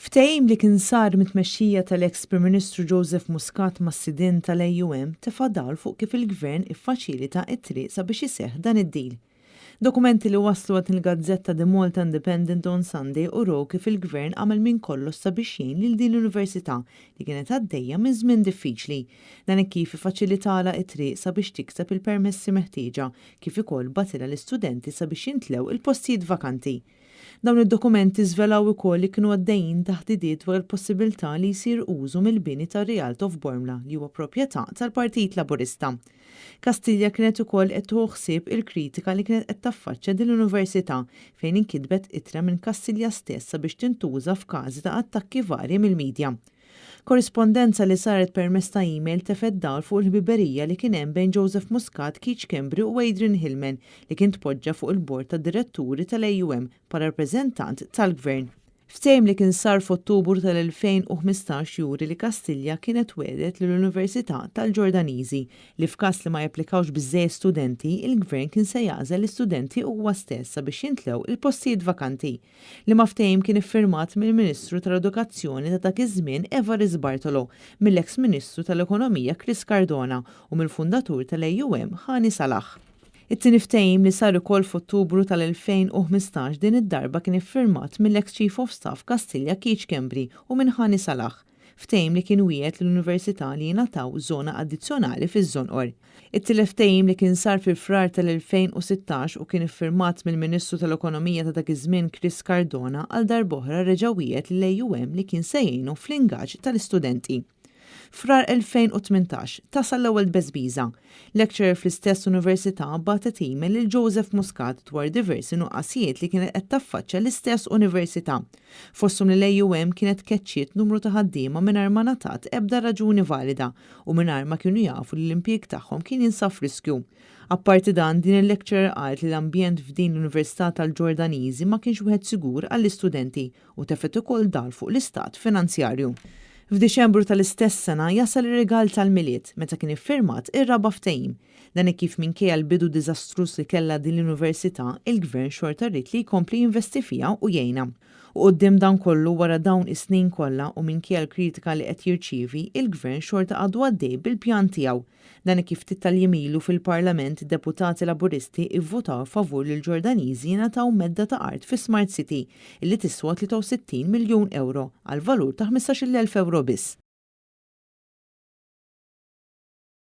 Ftehim li kien sar mit-tmexxija tal-eks Prim Ministru Joseph Muscat mas-sidien tal-AUM tefa' dawl fuq kif il-Gvern iffaċilita t-triq sabiex iseħħ dan id-deal. Dokumenti li waslu għand il-gazzetta The Malta Independent on Sunday urew kif il-Gvern għamel minn kollox sabiex jgħin lil din l-Università li kienet għaddejja minn żmien diffiċli. Dan hekk kif iffaċilitalha t-triq sabiex tikseb il-permessi meħtieġa kif ukoll bagħtilha l-istudenti sabiex jimtlew il-postijiet vakanti. Dawn id-dokumenti żvelaw ukoll li kienu għaddejjin taħdidiet dwar il-possibilità li jsir użu mill-bini tar-Rialto f'Bormla li huwa proprjetà tal-Partit Laburista. Kastilja kienet ukoll qed tieħu ħsieb il-kritika li kienet qed taffaċċja din l-Università fejn inkitbet ittra minn Kastilja stess sabiex tintuża f'każi ta' attakki varji mill-midja. Korrispondenza li saret permezz ta' email tefgħet dawl fuq il-ħbiberija li kien hemm bejn Joseph Muscat, Keith Schembri u Adrian Hillman li kien tpoġġa fuq il-bord tad-diretturi tal-AUM bħala rappreżentant tal-Gvern. Ftehim li kien sar f'Ottubru tal-2015 juri li Kastilja kienet wegħdet lill-Università tal-Ġordaniżi li f'każ li ma japplikawx biżżejjed studenti, il-Gvern kien se jagħżel l-istudenti huwa stess sabiex jimtlew il-postijiet vakanti. Liema ftehim kien iffirmat mill-Ministru tal-Edukazzjoni ta' dak iż-żmien Evarist Bartolo, mill-eks Ministru tal-Ekonomija Chris Cardona u mill-fundatur tal-AUM Hani Salah. It-tieni ftehim li sar ukoll f'Ottubru tal-2015 din id-darba kien iffirmat mill-eks Chief of Staff Kastilja Keith Schembri u minn Hani Salah. Ftehim li kien wiegħed lill-Università li jingħataw żona addizzjonali fiż-Żonqor. It-tielet ftehim li kien sar fi Frar tal-2016 u kien iffirmat mill-Ministru tal-Ekonomija ta' dak iż-żmien Chris Cardona għal darb'oħra reġa' wiegħed lill-AUM li kien se jgħinu fl-ingaġġ tal-istudenti. Frar 2018, tasal l-ewwel tbeżbiża. Lecturer fl-istess università bagħtet email lil Joseph Muscat dwar diversi nuqqasijiet li kienet qed taffaċċja l-istess università. Fosthom li l-AUM kienet keċċiet numru ta' ħaddiema mingħajr ma ngħatat ebda raġuni valida u mingħajr ma kienu jafu li l-impjieg tagħhom kien jinsab f'riskju. Apparti dan, din il-lecturer qalet li l-ambjent f'din l-Università tal-Ġordaniżi ma kienx wieħed sigur għall-istudenti u tefgħet ukoll dawl fuq l-istat finanzjarju. F'Diċembru tal-istess sena jasal ir-rigal tal-Milied meta kien iffirmat ir-raba' ftehim. Dan hekk kif minkejja l-bidu diżastruż li kellha din l-università, il-Gvern xorta ried li jkompli jinvesti fiha u jgħinha. U quddiem dan kollu wara dawn is-snin kollha u minkejja l-kritika li qed jirċievi, il-Gvern xorta għadu għaddej bil-pjan tiegħu. Dan hekk kif ftit tal-jiem ilu fil-Parlament deputati Laburisti ivvutaw favur li l-Ġordaniżi jingħataw medda ta' art fi Smart City illi tiswa 63 miljun ewro għal valur ta' 15,000 ewro biss.